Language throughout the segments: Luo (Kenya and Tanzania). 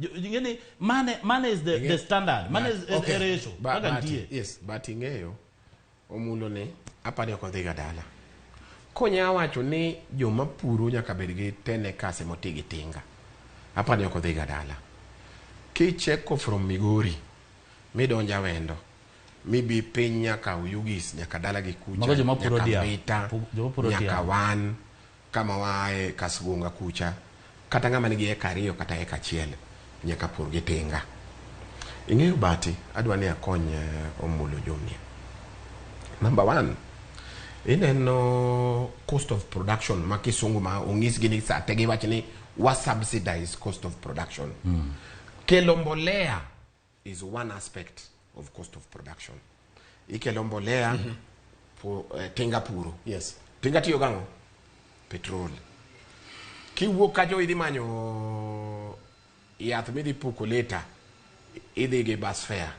Ing'e ni mane is the standard, mane is Okay. a ratio kaka nitie. Yes. But ing'eyo omulo ni apani ok odhiga dala konya wacho ni joma puro nyaka bed gi 10 acres emoti gi tinga, apani ok odhiga dala. Kicheko from Migori midonjo Awendo mibi piny nyaka Oyugis, nyaka dala gi kucha, Mago joma puro nyaka dhiang'. Mbita, Joma puro nyaka dhiang'. wan kama waaye Kasgunga kucha, kata ng'ama nigi eka 2 kata eka 1 nyaka pur gi tinga. Ing'eyo bati adwa ni akony Omulo Jomnia. Number 1, ineno cost of production ma kisungu ma onyisgi ni sate giwach ni wa subsidize cost of production. Kelo mbolea is one aspect of cost of production. Ikelo mbolea, tinga puro. Tinga tiyo gang'o? Petrol. Kiwuok kacho idhi manyo yath midhi puko later, idhi gi bus fare.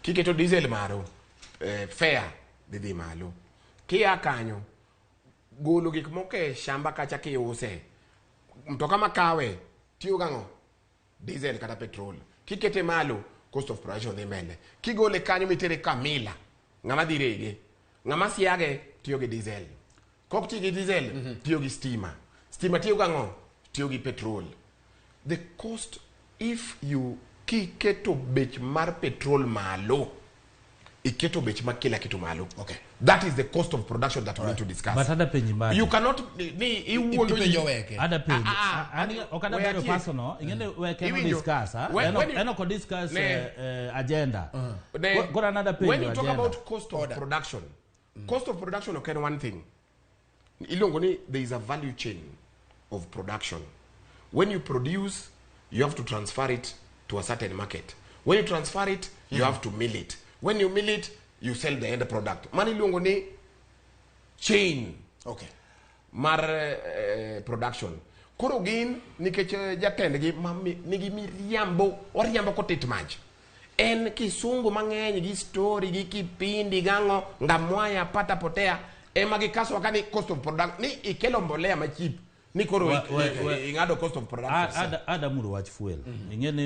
Kiketo diesel malo, fare dhi malo. Kia kanyo, golo gik moko e shamba kacha kiuse, mtoka makawe tiyo gang'o? Diesel kata petrol. Kikete malo, cost of production dhi mbele. Kigole kanyo mitere Kamila, ng'ama dhi rege, ng'ama siage tiyo gi diesel. Kok tiyo gi diesel, tiyo gi stima. Stima tiyo gang'o? Tiyo gi petrol. The cost, if you kiketo bech mar petrol malo, iketo bech mar kila kitu malo. That is the cost of production that we need to discuss. But ada penji mbali. You cannot ni iwuondo ji. Ipenjo weke. Ada penji. Ok ada bedo Atiek. personal. Ing'e weke no Iwinjo. discuss, ah. When En ok discuss Ne. agenda. Koro an ada penjo When you talk agenda. about cost of production, cost of production ok en one thing. Iluongo ni there is a value chain of production. When you produce, you have to transfer it to a certain market. When you transfer it, you have to mill it. When you mill it, you sell the end product. Mano iluongo ni chain mar production. Koro gin nikech jatendgi ma nigi miriambo, oriambo kotit mach. En kisungu mang'eny gi story gi kipindi gang'o ngamwaya pata potea ema gikaso ka ni cost of production ni ikelo mbolea ma cheap ni koro ing'ado cost of production. Ada muro wach fuel. Ing'e ni